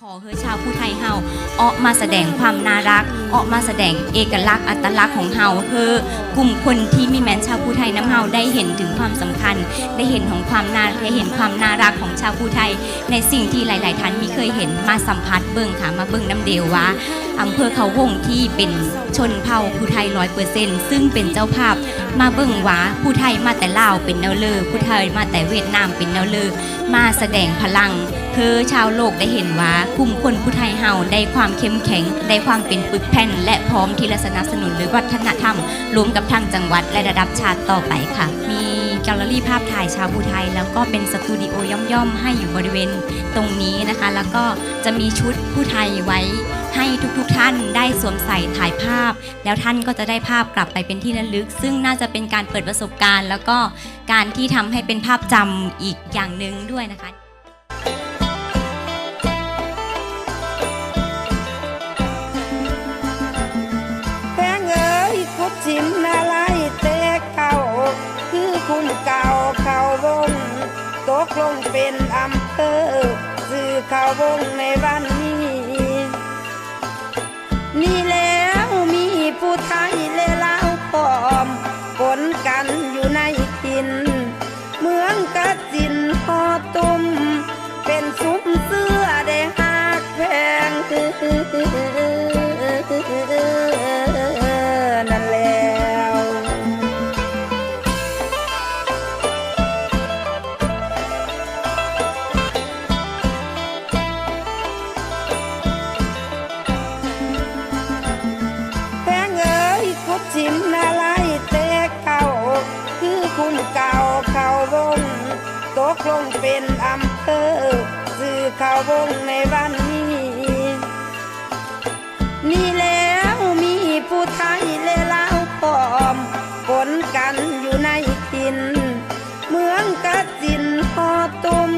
ຂໍເຮີ້ຊາວຜູ້ໄທເຮົາອອກມາສະແດງຄວາມໜ້າຮັກ, ອອກມາສະແດງເອກະລັກອັດຕະລັກຂອງເຮົາ, ເຮີ້ກຸ່ມຄົນທີ່ມີແມ່ນຊາວຜູ້ໄທນຳເຮົາໄດ້ເຫັນເຖິງຄວາມສຳຄັນ, ໄດ້ເຫັນຂອງຄວາມໜ້າ, ໄດ້ເຫັນຄວາມໜ້າຮັກຂອງຊາວຜູ້ໄທ ໃນສິ່ງທີ່ຫຼາຍໆທ່ານມີເຄີຍເຫັນ. ມາສຳຜັດເບິ່ງຄ່ະ, ມາເບິ່ງນຳເດວວ່າ ອຳເພີເຂົາວົງທີ່ເປັນຊົນເຜົ່າຜູ້ໄທຮ້ອຍເປີເຊັນ ຊຶ່ງເປັນເຈົ້າພາບ, ມາເບິ່ງວ່າຜູ້ໄທມາແຕ່ລາວເປັນແນວເລີ, ຜູ້ໄທມາແຕ່ຫວຽດນາມເປັນແນວເລີ, ມາສະແດງພະລັງ ເພື່ອຊາວໂລກໄດ້ເຫັນວ່າກຸ່ມຄົນຜູ້ໄທເຮົາໄດ້ຄວາມເຂັ້ມແຂງ, ໄດ້ຄວາມເປັນປຶກແຜ່ນ ແລະ ພ້ອມທີ່ຈະສະໜັບສະໜູນດ້ວຍວັດທະນະທຳ ລວມກັບທາງຈັງຫວັດ ແລະ ລະດັບຊາດຕໍ່ໄປຄ່ະ. ມີແກລເລຣີພາບຖ່າຍຊາວຜູ້ໄທ ແລ້ວກໍເປັນສະຕູດິໂອຍ່ອມໆໃຫ້ຢູ່ບໍລິເວນຕົງນີ້ນະຄະ, ແລ້ວກໍຈະມີຊຸດຜູ້ໄທໄວ້ໃຫ້ທຸກໆທ່ານໄດ້ສວມໃສ່ຖ່າຍພາບ, ແລ້ວທ່ານກໍຈະໄດ້ພາບກັບໄປເປັນທີ່ລະລຶກ, ຊຶ່ງໜ້າຈະເປັນການເປີດປະສົບການ ແລ້ວກໍ ການທີ່ທຳໃຫ້ເປັນພາບຈຳອີກຢ່າງໜຶ່ງດ້ວຍນະຄະ. ແພງເອີຍ ຂຸດຖິ້ມນາລາຍແຕ່ເກົ່າ ຄືຄຸ້ມເກົ່າເຂົ້າວົງ ຕົກລົງເປັນອຳເພີ ຊື່ເຂົ້າວົງໃນວັນນີ້. ນີ້ແລ້ວມີຜູ້ໄທແລະລາວພ້ອມປົນກັນຢູ່ໃນຖິ່ນ ເມືອງກະຈິນຫໍຕຸ່ມ ເປັນຊຸມເຊື້ອໄດ້ຮັກແພງນັ້ນແລ້ວ. ແພງເອີຍ ຂຸດຖິ້ມນາລາຍແຕ່ເກົ່າ ຄືຄຸ້ມເກົ່າເຂົ້າວົງ ຕົກລົງເປັນອຳເພີ ຊື່ເຂົ້າວົງໃນວັນນີ້. ນີ້ແລ້ວມີຜູ້ໄທແລະລາວພ້ອມປົນກັນຢູ່ໃນຖິ່ນ ເມືອງກະຈິນຫໍຕຸ່ມ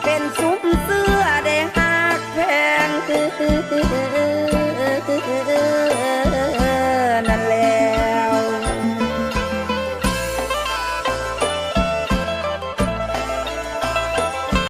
ເປັນຊຸມເຊື້ອໄດ້ຮັກແພງ